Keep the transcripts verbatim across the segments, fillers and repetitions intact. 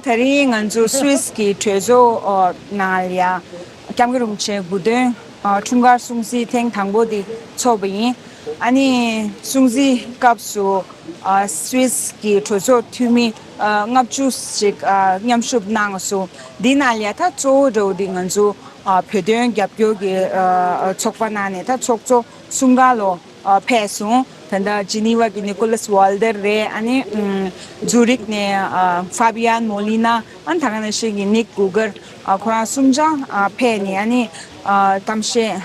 ད་རིང་ང་ཚོ་སུད་སི་གི་གྲོས་ཚོགས་ནང་ལ་ཡ་སྐྱབས་མགོན་རིན་པོ་ཆེ་དགུང་སྟོན་འཁྲུངས་སྐར་སྲུང་བརྩི་ཐེངས་དང་པོ་དེ་ཚོགས་པ་ཡིན། ཨ་ནི་སྲུང་བརྩི་སྐབས་སུ་སུད་སི་གི་གྲོས་ཚོགས་འཐུས་མི་ལྔ་བཅུ་ཞིག་མཉམ་ཞུགས་གནང་སོང་། འདི་ནང་ལ་ཡ་ད་གཙོ་བོ་འདྲ་བོ་དེ་ང་ཚོ་བོད་དོན་རྒྱབ་སྐྱོར་གྱི་ཚོགས་པ་ནང་ནས་ད་ཚོགས་གཙོ་གསུམ་ཀ་ལོ། ཕེབས་སོང་། ད་ལྟ་ཇི་ནི་ཝ་གི་ནི་ཀོ་ལཱས་ཝལ་ཏེར་རེད། ཨ་ནི་ཛུ་རིག་ནས་ཧྥ་བི་ཡན་མོ་ལི་ན། ཨ་ནི་ད་ག་ནང་བཞིན་གྱི་ནིག་གུ་གར། ཁོ་རང་གསུམ་ཆ་ཕེབས་ནས་ཨ་ནི་གཏམ་བཤད་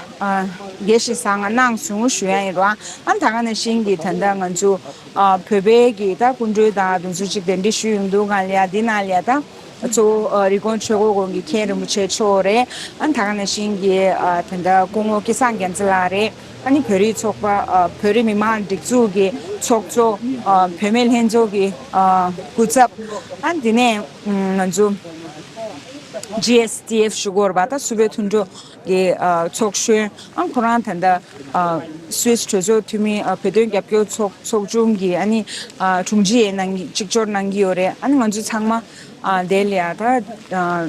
རྒྱས་ཤིང་ཟབ་ང་གནང་སོང་ཞུ་ཡ་ཡིན་རོ། ཨ་ནི་ད་ག་ནང་བཞིན་གྱི་ད་ལྟ་ང་ཚོ་བོད་པའི་གི་ད་སྐུ་མགྲོན་དང་དེ་ཚོ་ཅིག་གདན་འདྲེན་ཞུས་ཡོང་དུས་སྒང་ལ་ཡ་འདི་ནང་ལ་ཡ་ད། གཙོ་བོ་རི་ཀོན་ཆོས་འཁོར་དགོན་གྱི་མཁན་རིན་པོ་ཆེ་མཆོག་རེད། ཨ་ནི་ད་ག་ནང་བཞིན་གྱི་ད་ལྟ་སྐུ་ངོ་སྐལ་བཟང་རྒྱལ་མཚན་ལགས་རེད། ཨ་ནི་བོད་རིགས་ཚོགས་པ་བོད་རིགས་མི་མང་སྒྲིག་འཛུགས་ཀྱི་ཚོགས་གཙོ་བུད་མེད་ལྷན་ཚོགས་ཀྱི་སྐུ་ཚབ། ཨ་ནི་དེ་ནས་ང་ཚོ་ཇི་ཨེས་ཊི་ཨེཕ་ཞུ་དགོས་རེད་པ། ད་སུད་བོད་མཐུན་གྲོགས་ཀྱི་ཚོགས་གཞོན། ཨ་ནི་ཁོ་རང་ད་ལྟ་སུད་སི་གྲོས་ཚོགས་འཐུས་མི་བོད་དོན་རྒྱབ་སྐྱོར་ཚོགས་ཚོགས་ཆུང་གི་ཨ་ནི་དྲུང་ཆེ་གནང་གཅིག་ལྕོགས་གནང་གི་ཡོད་རེད། ཨ་ནི་ང་ཚོ་ཚང་མ། ཨ་དེ་ལ་ཡ་ད་ཨ་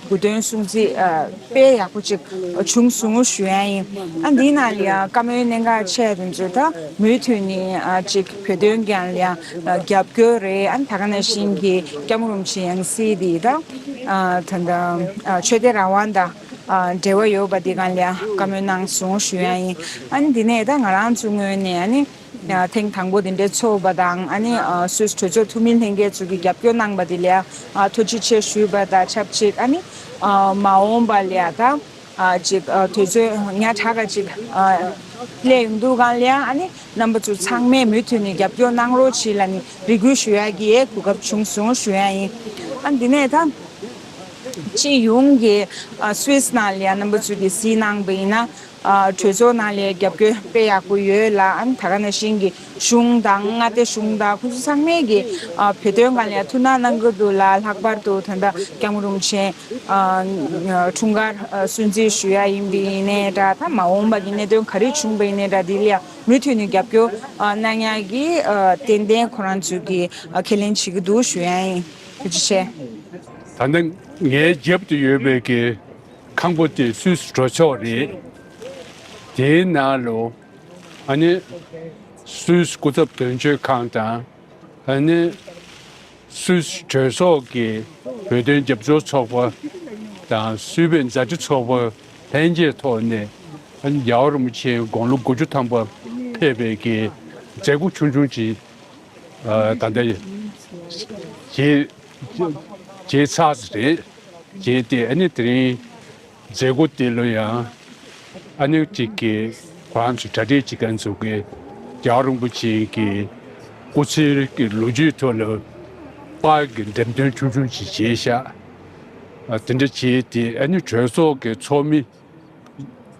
དགུང་སྟོན་སྲུང་བརྩི་ཨ་དཔེ་ཡག་པོ་ཅིག་བྱུང་སོང་ཞུ་ཡ་ཡིན། ཨ་འདི་ནང་ལ་ཡ་བཀའ་མོལ་གནད་འགག་ཆེ་དེ་ཚོ་ད་མུ་མཐུད་ནས་ཨ་ཅིག་བོད་དོན་སྒང་ལ་ཡ་ཨ་རྒྱབ་སྐྱོར་རེད། ཨ་ད་ག་ནང་བཞིན་གྱི་སྐྱབས་མགོན་རིན་པོ་ཆེ་ཡང་སྲིད་དེ་ད་ཨ་ད་ད་ཨ་ཆོས་དད་རང་དབང་དང་ཨ་འབྲེལ་བ་ཡོད་པ་དེ་སྒང་ལ་ཡ་བཀའ་མོལ་གནང་སོང་ཞུ་ཡ་ཡིན། ཨ་འདི་ནས་ད་ང་རང་ཚོ་ངོས་ནས་ཨ་ནི། ཐེངས་དང་པོ་དེ་འདྲའི་ཚོགས་པ་དང་ཨ་ནི་སུད་སི་གྲོས་ཚོགས་འཐུས་མི་ལྷན་རྒྱས་ཚོ་གིས་རྒྱབ་སྐྱོར་གནང་པ་དེ་ལ་ཐུགས་རྗེ་ཆེ་ཞུས་པ་དང་ཆབས་ཅིག་ཨ་ནི་མ་འོངས་པ་ལ་ད་ཅིག་དུས་ཚོད་ཉག་ཕྲ་ག་ཅིག་སླེབས་ཡོང་དུས་སྒང་ལ་ཨ་ནི་རྣམ་པ་ཚོ་ཚང་མས་མུ་མཐུད་ནས་རྒྱབ་སྐྱོར་གནང་རོགས་གྱིས་ལབ་ནས་རེ་སྐུལ་ཞུ་ཡ་གི་གོ་སྐབས་བྱུང་སོང་ཞུ་ཡ་ཡིན། ཨ་ནི་འདི་ནས་ད། སྤྱི་ཡོངས་ཀྱི་ཨ་སུད་སི་ནང་ལ་ཡང་རྣམ་པ་ཚོས་ཀྱིས་གཟིགས་གནང་པ་ཡིན་ན། ཨ་གྲོས་ཚོགས་ནང་ལ་རྒྱབ་སྐྱོར་དཔེ་ཡག་པོ་ཡོད་ལ། ཨ་ནི་ད་ག་ནང་བཞིན་གྱི་གཞུང་དང་མངའ་སྡེ་གཞུང་དང་ཁོང་ཚོ་ཚང་མས་ཀྱིས་ཨ་བོད་དོན་སྒང་ལ་ཡང་ཐུགས་སྣང་གནང་གི་འདུག་ལ། ལྷག་པར་དུ་ད་ལྟ་སྐྱབས་མགོན་རིན་པོ་ཆེ་ཨ་འཁྲུངས་སྐར་ཨ་སྲུང་བརྩི་ཞུ་ཡ་ཡིན་པ་ཡིན་ནའི་འདྲ། ད་མ་འོངས་པ་གི་གནད་དོན་ག་རེ་བྱུང་པ་ཡིན་ནའི་འདྲ། འདི་ལ་ཡང་མུ་མཐུད་ནས་རྒྱབ་སྐྱོར་ཨ་གནང་ཡ་གི་ཨ་ཏན་ཏན་ཁོ་རང་ཚོས་ཀྱིས་ཨ་ཁས་ལེན་བྱེད་ཀྱི་འདུག་ཞུ་ཡ་ཡིན། ཐུགས་རྗེ་ཆེ། ད་ལྟ་ངའི་རྒྱབ་ཏུ་ཡོད་པའི་གི་ཁང་པ་དེ་སུད་སི་གྲོས་ཚོགས་རེད། དེའི་ནང་ལོ་ཨ་ནི་སུད་སི་སྐུ་ཚབ་དོན་གཅོད་ཁང་དང་ཨ་ནི་སུད་སི་གྲོས་ཚོགས་ཀྱི་བོད་དོན་རྒྱབ་སྐྱོར་ཚོགས་པ་དང་སུད་བོད་མཛའ་འབྲེལ་ཚོགས་པ་ལྷན་རྒྱས་ཐོག་ནས་ཨ་ནི་རྒྱལ་བ་རིན་པོ་ཆེ་དགུང་ལོ་དགུ་བཅུ་ཐམ་པ་ཕེབས་པའི་གི་མཛད་སྒོ་ཆུང་ཆུང་ཅིག་ཨ་ད་ལྟ་བྱེད་བྱེད་ཚར་རེད། བྱས་ཏེ་ཨ་ནི་དེ་རིང་མཛད་སྒོ་དེ་ལ་ཡང་ཨ་ནི་གཅིག་གི་ཁོ་རང་ཚོ་གྲ་སྒྲིག་བྱེད་མཁན་ཚོ་གིས་རྒྱལ་བ་རིན་པོ་ཆེ་གི་སྐུ་ཚེ་གི་ལོ་རྒྱུས་ཐོག་ལ་པར་གྱི་འགྲེམས་སྟོན་ཆུང་ཆུང་ཅིག་བྱས་ཤག་ཨ་དེ་འདྲ་བྱས་ཏེ་ཨ་ནི་གྲོས་ཚོགས་ཀྱི་ཚོགས་མི་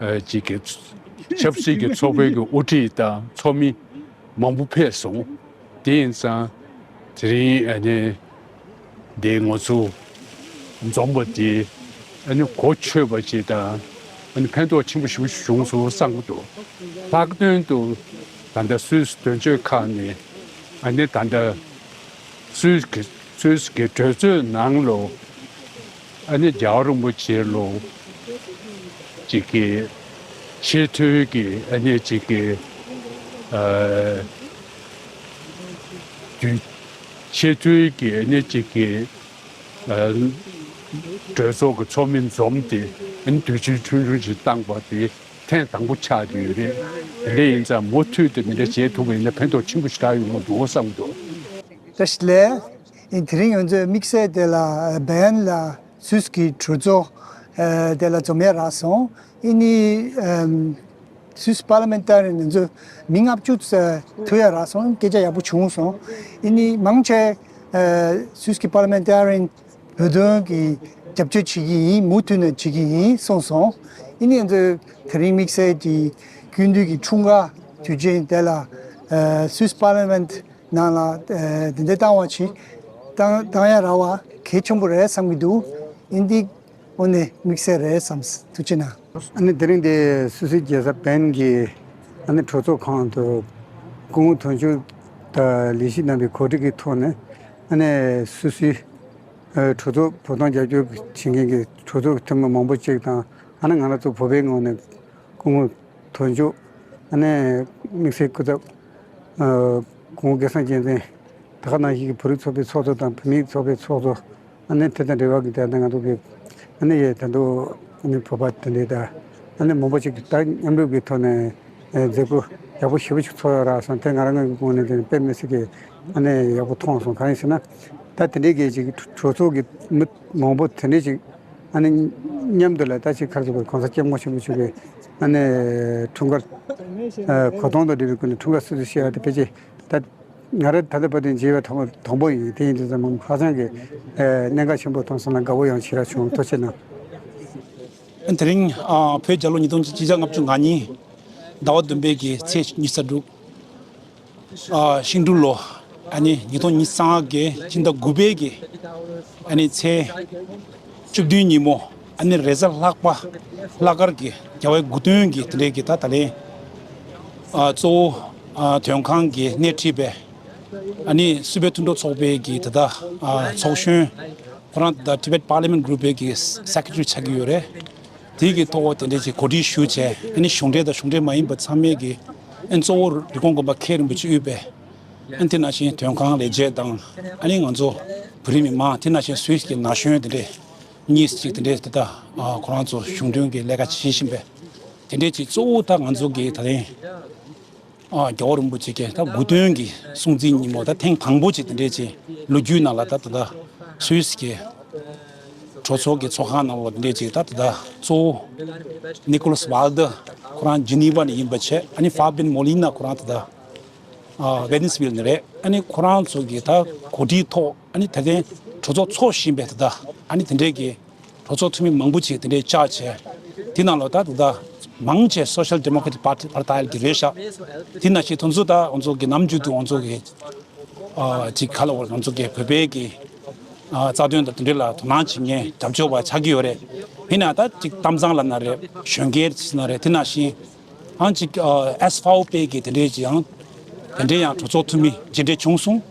ཨ་གཅིག་གི་ཆབ་སྲིད་ཀྱི་ཚོགས་པའི་གི་དབུ་ཁྲིད་དང་ཚོགས་མི་མང་པོ་ཕེབས་སོང་། དེ་ཡིན་ཙང་དེ་རིང་ཨ་ནི་འདི་ང་ཚོ་འཛོམས་པ་དེ་ཨ་ནི་གོ་ཆོད་པ་ཅིག་དང་ཨ་ནི་ཕན་ཐོགས་ཆེན་པོ་ཞིག་བྱུང་སོང་བསམ་གྱི་འདུག་ལྷག་དོན་དུ་ད་ལྟ་སུད་སི་དོན་གཅོད་ཁང་ནས་ཨ་ནི་ད་ལྟ་སུད་སི་གི་སུད་སི་གི་གྲོས་ཚོགས་ནང་ལོ། ཨ་ནི་རྒྱལ་བ་རིན་པོ་ཆེ་ལོ་གཅིག་གི་ཆེས་མཐོའི་གི་ཨ་ནི་གཅིག་གི་ཨ་དུས་ཆེས་མཐོའི་གི་ཨ་ནི་གཅིག་གི་ཨ་གྲོས་ཚོགས་ཀྱི་ཚོགས་མི་འཛོམས་ཏེ་ཨ་ནི་དུས་ཆེན་ཆུང་ཆུང་ཞིག་བཏང་པ་དེ་ཐེངས་དང་པོ་ཆགས་ཀྱི་ཡོད་རེད། དེ་འདྲ་ཡིན་ཙང་མུ་མཐུད་དུ་འདི་འདྲ་བྱེད་ཐུབ་པ་ཡིན་ན་ཕན་ཐོགས་ཆེན་པོ་ཞིག་རག་ཡོང་གི་འདུག་བསམ་གྱི་འདུག་བཀྲ་ཤིས་བདེ་ལེགས། ཨིན། དེ་རིང་ང་ཚོའི་དམིགས་བསལ་དེ་ལ་བྷན་ལ་སུད་སི་གི་གྲོས་ཚོགས་ཨ་དེ་ལ་འཛོམས་ཡ་རག་སོང་། ཨིན་ནི་ཨམ་སུད་སི་པར་ལི་མེན་ཊ་རི་ཡན་ང་ཚོ་མི་ལྔ་བཅུ་ཙམ་ཐུག་ཡ་རག་སོང་། སྐད་ཆ་ཡག་པོ་བྱུང་སོང་། ཨིན་ནི་མང་ཆེ་ཨ་སུད་སི་གི་པར་ལི་མེན་ཊ་རི་ཡན་བོད་དོན་གྱི་རྒྱབ་སྐྱོར་བྱེད་ཀྱི་ཡིན། མུ་མཐུད་ནས་བྱེད་ཀྱི་ཡིན་གསུངས་སོང་། ཨིན་ནི་ང་ཚོ་དེ་རིང་དམིགས་བསལ་གྱི་སྐུ་མདུན་གྱི་འཁྲུངས་སྐར་དུས་ཆེན་དེ་ལ་ཨ་སུད་སི་པར་ལི་མེན་ཊ་ནང་ལ་ཨ་དེ་འདྲ་བཏང་བ་ཆེ་བཏང་བཏང་ཡ་རག་པ་གལ་ཆེན་པོ་རེད་བསམ་གྱི་འདུག་ཨིན་འདི་དངོས་གནས་དམིགས་བསལ་རེད་བསམ། ཐུགས་རྗེ་གནང་། ཨ་ནི་དེ་རིང་འདི་སུད་སི་རྒྱལ་ས་བྷན་གྱི་ཨ་ནི་གྲོས་ཚོགས་ཁང་དུ་སྐུ་ངོ་དོན་གཅོད་དང་ལས་ཤིག་རྣམ་པའི་གོ་སྒྲིག་གི་ཐོག་ནས་ཨ་ནི་སུད་སི་ གྲོས་ཚོགས་བོད་དོན་རྒྱབ་སྐྱོར་བྱེད་མཁན་གྱི་གྲོས་ཚོགས་ཀྱི་འཐུས་མི་མང་པོ་ཅིག་དང་། ཨ་ནི་ང་རང་ཚོ་བོད་པའི་ངོས་ནས་སྐུ་ངོ་དོན་གཅོད། ཨ་ནི་དམིགས་བསལ་སྐུ་ཚབ་སྐུ་ངོ་སྐལ་བཟང་རྒྱལ་མཚན། ད་ག་ནང་བཞིན་གྱི་བོད་རིགས་ཚོགས་པའི་ཚོགས་གཙོ་དང་བོད་མིའི་ཚོགས་པའི་ཚོགས་གཙོ། ཨ་ནི་དེ་དང་འབྲེལ་བ་གི་དེ་ང་ཚོ་གི་ཨ་ནི་ཡ་ད་དུང་ཨ་ནི་བོད་པ་དེ་འདྲའི་ད་ཨ་ནི་མང་པོ་ཅིག་ད་མཉམ་རུབ་ཀྱི་ཐོག་ནས་མཛད་སྒོ་ཡག་པོ་ཞེ་པོ་ཅིག་ཚོགས་ཡོད་ར་སོང་། དེ་ང་རང་ངོས་ཀྱི་ངོས་ནས་དེ་དཔེ་མི་སྲིད་ཀྱི་ཨ་ནི་ཡག་པོ་མཐོང་སོང་། གང་ཡིན་ཟེར་ན་ད་དེ་འདྲའི་གི་ཅིག་གྲོས་ཚོགས་ཀྱི་མི་མང་པོ་དེ་འདྲའི་ཅིག་ཨ་ནི་མཉམ་དུ་ལ་ད་ཅིག་ག་རེ་ཟེར་དགོས། གོང་ས་སྐྱབས་མགོན་ཆེན་པོ་མཆོག་གི་ཨ་ནི་འཁྲུངས་སྐར་གོ་སྟོན་དང་འབྲེལ་བའི་སྒོ་ནས་འཁྲུངས་སྐར་གསར་དུ་བཞེས་པ་དེ་ཕལ་ཆེར་ད་ང་རང་ད་ལྟ་བར་དུ་མཇལ་བ་དང་དང་པོ་ཡིན། དེ་ཡིན་དུས་ཙམ་ཧ་ཅང་གི་གནད་འགག་ཆེན་པོ་མཐོང་སོང་ལ་དགའ་བོ་ཡང་ཞེ་དྲག་བྱུང་། ཐུགས་རྗེ་གནང་། དེ་རིང་ཨ་བོད་རྒྱལ་ལོ་ཉིས་སྟོང་གཅིག་བརྒྱ་ལྔ་བཅུ་ང་གཉིས་ཟླ་བ་བདུན་པའི་གི་ཚེས་ཉི་ཤུ་རྩ་དྲུག་ཨ་ཤིང་འབྲུག་ལོ་ཨ་ནི་ཉིས་སྟོང་ཉི་ཤུ་རྩ་ལྔ་གི་ཕྱི་ཟླ་དགུ་པའི་གི་ཨ་ནི་ཚེས་བཅུ་བདུན་ཉིན་མོ་ཨ་ནི་རེས་གཟའ་ལྷག་པ་ལྷག་དཀར་གྱི་རྒྱལ་བའི་དགུང་སྟོན་གྱི་དེ་འདྲའི་གི་ད་ད་ལན་ཨ་གཙོ་བོ་ཨ་དོན་ཁང་གི་སྣེ་ཁྲིད་པའི་ཨ་ནི་སུད་བོད་མཐུན་གྲོགས་ཚོགས་པའི་གི་ད་ད་ཨ་ཚོགས་གཞོན། ཁོ་རང་ད་Tibet Parliament Group་པའི་གི་Secretary་ཆགས་ཀྱི་ཡོད་རེད། དེ་གི་ཐོག་དེ་འདྲའི་ཅིག་གོ་སྒྲིག་ཞུས་བྱས། ཨ་ནི་གཞུང་འབྲེལ་དང་གཞུང་འབྲེལ་མ་ཡིན་པ་ཚང་མས་གི་ཨ་ནི་གཙོ་བོ་རི་ཀོན་དགོན་པ་མཁན་རིན་པོ་ཆེ་དབུས་པའི་ཨ་ནི་དེ་ནང་བཞིན་དོན་ཁང་ལས་བྱེད་དང་། ཨ་ནི་ང་ཚོ་བོད་རིགས་མི་མང་། དེ་ནང་བཞིན་སུད་སི་གི་ན་གཞོན་དེ་འདྲས་གཉིས་ཅིག་དེ་འདྲས་དེ་ད་ཨ་ཁོ་རང་ཚོ་གཞུང་དོན་གི་ལས་ཀ་བྱེད་བཞིན་པའི་དེ་འདྲས་ཅིག་གཙོ་བོ་ད་ང་ཚོ་གི་ད་ལན། ཨ་རྒྱལ་བ་རིན་པོ་ཆེ་གི་ད་དགུང་སྟོན་གྱི་སྲུང་བརྩི་ཉིན་མོ་ད་ཐེངས་དང་པོ་ཅིག་དེ་འདྲས་ཅིག་ལོ་རྒྱུས་ནང་ལ་ད་ད་ལྟ་སུད་སི་གི་གྲོས་ཚོགས་ཀྱི་ཚོགས་ཁང་ནང་ལོགས་དེ་འདྲས་ཅིག་ད་ད་ལྟ་གཙོ་བོ་ནི་ཀོ་ལཱས་ཝཱལ་ཌར་ཁོ་རང་ཇི་ནི་ཝ་ནས་ཡིན་པ་བྱས། ཨ་ནི་ཧྥ་བིན་མོ་ལི་ན་ཁོ་རང་ད་ལྟ་ཨ་ཝེ་ནེ་ཛུ་ཝེ་ལ་ནས་རེད། ཨ་ནི་ཁོ་རང་ཚོ་གི་ད་གོ་སྒྲིག་ཐོག་ཨ་ནི་ད་ཐེངས་གྲོས་ཚོགས་ཚོགས་བཞིན་པའི་ད་ལྟ་ཨ་ནི་དེ་འདྲས་ཀྱི་གྲོས་ཚོགས་འཐུས་མི་མང་པོ་ཅིག་དེ་འདྲའི་བཅར་བྱས། དེ་ནང་ལ་ད་ད་ལྟ་མང་ཆེ་Social Democratic Party་པར་ཏའི་གི་རེད་ཤག་དེ་ནང་བཞིན་དེ་ཚོ་ད་ང་ཚོ་གི་ནམ་རྒྱུན་དུ་ང་ཚོ་གི་ཨ་ཅིག་ག་ལ་བར་ང་ཚོ་གི་བོད་པའི་གི་ཨ་རྩ་དོན་དང་དེ་འདྲ་ལ་དོ་སྣང་བྱེད་མཁན་རྒྱབ་སྐྱོར་བ་ཆགས་ཀྱི་ཡོད་རེད། ཡིན་ན་ད་ཅིག་གཏམ་བཟང་ལབ་ན་རེད། གཞོན་སྐྱེས་ཟེར་ན་རེད། དེ་ནང་བཞིན་ཨང་ཅིག་ཨ་ཨེས་ཕའོ་པེ་གི་དེ་འདྲའི་ཅིག་ཡང་དེ་འདྲའི་ཡང་གྲོས་ཚོགས་འཐུས་མི་མཇལ་འཕྲད་བྱུང་སོང་།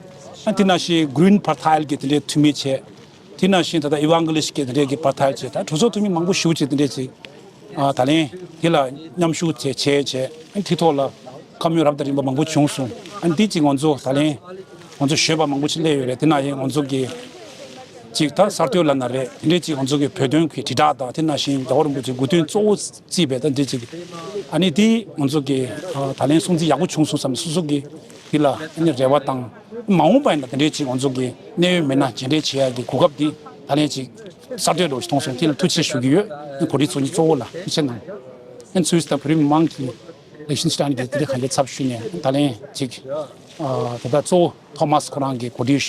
ཨ་དེ་ནང་བཞིན་གྷི་རིན་པར་ཏའི་གི་དེ་འདྲའི་འཐུས་མི་བྱས། དེ་ནང་བཞིན་ད་ལྟ་ཨི་ཝན་གྷི་ལི་ཤི་གི་དེ་འདྲའི་གི་པར་ཏའི་བྱས། ད་གྲོས་ཚོགས་འཐུས་མི་མང་པོ་ཞེ་པོ་ཅིག་དེ་འདྲའི་ཅིག་ཨ་ད་ལན་དེ་ལ་མཉམ་ཞུགས་བྱས་བྱས་བྱས། ཨ་དེ་ཐོག་ལ་བཀའ་མོལ་རབ་དང་རིམ་པ་མང་པོ་བྱུང་སོང་། ཨ་འདི་ཅིག་ང་ཚོ་ད་ལན་ང་ཚོ་གཞོན་པ་མང་པོ་ཅིག་སླེབས་ཡོད་རེད། དེ་ནང་བཞིན་ང་ཚོ་གི་ཅིག་ད་གསར་གཏོད་ལབ་ན་རེད། དེ་འདྲའི་ཅིག་ང་ཚོ་གི་བོད་དོན་གྱི་དྲིལ་བསྒྲགས་དང་། དེ་ནང་བཞིན་རྒྱལ་བ་རིན་པོ་ཆེ་དགུང་སྟོན་གཙོ་བོ་བརྩིས་པའི་ད་འདི་ཅིག་ཨ་ནི་དེ་ང་ཚོ་གི་ཨ་ད་ལན་སྲུང་བརྩི་ཡག་པོ་བྱུང་སོང་བསམ། སོ་སོ་གི་དེ་ལ་ཨ་ནི་རེ་བ་དང་། མ་འོངས་པ་ཡིན་ན་དེ་འདྲའི་ཅིག་ང་ཚོ་གི་གནད་ཡོད་མི་སྣ་མཇལ་འཕྲད་བྱེད་ཡག་གི་གོ་སྐབས་འདི་ད་ལན་ཅིག་གསར་གཏོད་འདྲ་བོ་ཞིག་མཐོང་སོང་། དེ་ལ་ཐུགས་རྗེ་ཆེ་ཞུ་གི་ཡོད། གོ་སྒྲིག་ཚོགས་གཉིས་གཙོ་བོ་ལ་ཐུགས་རྗེ་གནང་། ཨ་ནི་སུད་སི་དང་བོད་རིགས་མི་མང་གི་ལེགས་ཤོམ་ཅིག་ཨ་ནི་དེ་དེ་འདྲའི་གང་ཅི་ཚབ་ཞུས་ནས་ད་ལན་ཅིག་ཨ་ད་ལྟ་གཙོ་བོ་ཐོ་མཱས་ཁོ་རང་གི་གོ་སྒྲིག་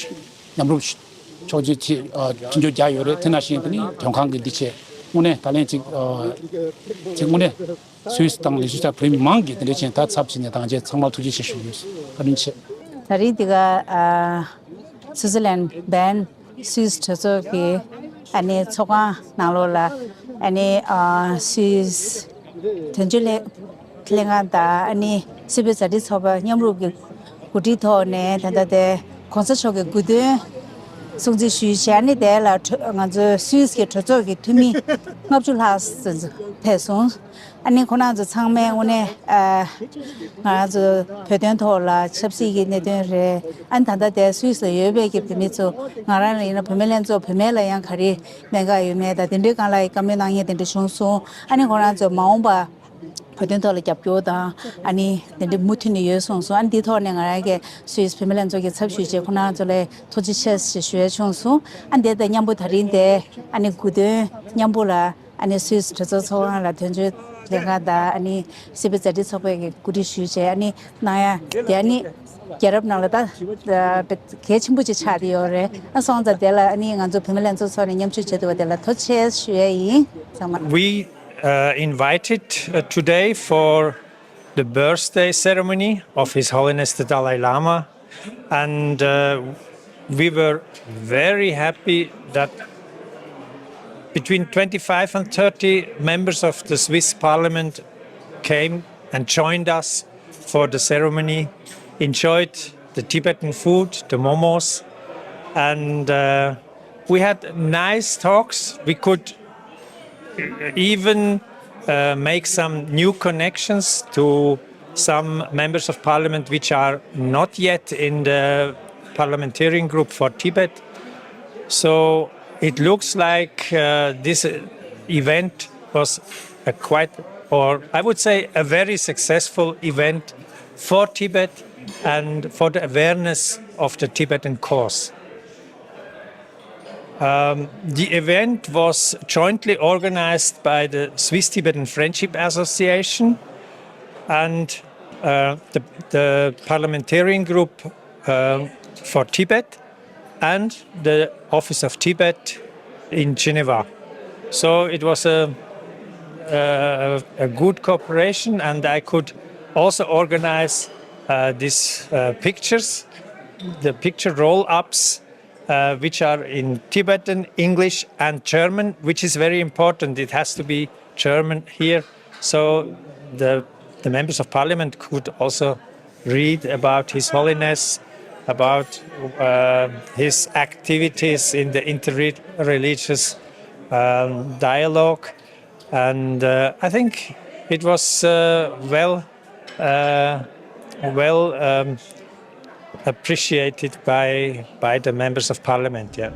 མཉམ་རུབ་ཕྱོགས་བསྡུས་ཅིག་ཨ་མཐུན་སྦྱོར་རྒྱག་ཡོད་རེད། དེ་ནང་བཞིན་དེ་ནི་དོན་ཁང་གི་འདི་བྱས། དངོས་གནས་ད་ལན་ཅིག་ཨ་ཅིག་དངོས་གནས་སུད་སི་དང་ལི་ཤུ་ཅཱ་བོད་རིགས་མི་མང་གིས་དེ་འདྲ་བྱས་ད་ཚབ་བྱས་ནས་ད་ང་ཚོས་ཚང་མར་ཐུགས་རྗེ་ཆེ་ཞུ་གི་ཡོད། བཀའ་དྲིན་ཆེ། ད་རིང་འདི་ག་ཨ་སུའི་ཙི་ལན་བན་སུད་སི་གྲོས་ཚོགས་ཀྱི་ཨ་ནི་ཚོགས་ཁང་ནང་ལོགས་ལ་ཨ་ནི་ཨ་སུད་སི་དོན་གཅོད་ལྷན་ལྷན་ཁང་དང་ཨ་ནི་སུད་བོད་མཛའ་འབྲེལ་ཚོགས་པ་མཉམ་རུབ་ཀྱིས་གོ་སྒྲིག་ཐོག་ནས་ད་ལྟ་དེ་གོང་ས་མཆོག་གི་དགུང་སྟོན་སྲུང་བརྩི་ཞུས་བྱས། ཨ་ནི་དེ་ལ་གྲོ་ང་ཚོའི་སུད་སི་གི་གྲོས་ཚོགས་ཀྱི་འཐུས་མི་ལྔ་བཅུ་ལྷག་ཙམ་ཕེབས་སོང་། ཨ་ནི་ཁོ་རང་ཚོ་ཚང་མས་དངོས་གནས་ཨ་ང་རང་ཚོ་བོད་དོན་ཐོག་ལ་ཆབ་སྲིད་ཀྱི་གནད་དོན་རེད། ཨ་ནི་ད་ལྟ་དེ་སུད་སི་ལ་ཡོད་པའི་གི་བོད་མི་ཚོ་ང་རང་ལ་ཡིན་ན་བུད་མེད་ལྷན་ཚོགས་བུད་མེད་ལ་ཡང་ག་རེ་གནད་འགག་ཡོད་མེད་དང་དེ་འདྲའི་སྒང་ལ་བཀའ་མོལ་གནང་མཁན་དེ་འདྲ་བྱུང་སོང་། ཨ་ནི་ཁོ་རང་ཚོ་མ་འོངས་པ་བོད་དོན་ཐོག་ལ་རྒྱབ་སྐྱོར་དང་ཨ་ནི་དེ་འདྲ་མུ་མཐུད་ནས་ཡོད་གསུངས་སོང་། ཨ་ནི་འདི་ཐོག་ནས་ང་རང་གིས་སུད་སི་བུད་མེད་ལྷན་ཚོགས་ཀྱི་ཚབ་ཞུས་བྱས་ཁོ་རང་ཚོ་ལ་ཐུགས་རྗེ་ཆེ་ཞེས་ཞུ་ཡ་བྱུང་སོང་། ཨ་ནི་དེ་དང་མཉམ་པོ་ད་རིང་དེ་ཨ་ནི་དགུང་སྟོན་མཉམ་པོ་ལ་ཨ་ནི་སུད་སི་གྲོས་ཚོགས་ཚོགས་ཁང་ལ་དོན་གཅོད་ལྷན་ཁང་དང་ཨ་ནི་སུད་བོད་མཛའ་འབྲེལ་ཚོགས་པས་ཀྱི་གོ་སྒྲིག་ཞུས་བྱས་ཨ་ནི་གནང་ཡ་དེ་ཨ་ནི་རྒྱལ་རབས་ནང་ལ་ད་གལ་ཆེན་པོ་ཅིག་ཆགས་བསྡད་ཡོད་རེད། ཨ་སོང་ཙང་དེ་ལ་ཨ་ནི་ང་ཚོ་བུད་མེད་ལྷན་ཚོགས་ཚོགས་ནས་མཉམ་ཞུགས་བྱས་འདུག་པ་དེ་ལ་ཐུགས་རྗེ་ཆེ་ཞུ་ཡ་ཡིན་ཚང་མ། We uh, invited uh, today for the birthday ceremony of His Holiness the Dalai Lama. And uh, we were very happy that between twenty-five and thirty members of the Swiss parliament came and joined us for the ceremony, enjoyed the Tibetan food, the momos, and uh, We had nice talks. We could even uh, make some new connections to some members of parliament which are not yet in the parliamentarian group for Tibet. So it looks like uh, this event was a quite, or I would say, a very successful event for Tibet and for the awareness of the Tibetan cause. Um, the event was jointly organized by the Swiss Tibetan Friendship Association and uh, the, the Parliamentarian Group uh, for Tibet and the Office of Tibet in Geneva. So it was a, a, a good cooperation, and I could also organize uh, these uh, pictures, the picture roll ups, uh, which are in Tibetan, English, and German, which is very important. It has to be German here. So the, the members of parliament could also read about His Holiness, about uh, his activities in the interreligious um, dialogue. And uh, I think it was uh, well, uh, well um, appreciated by, by the members of parliament. Yeah.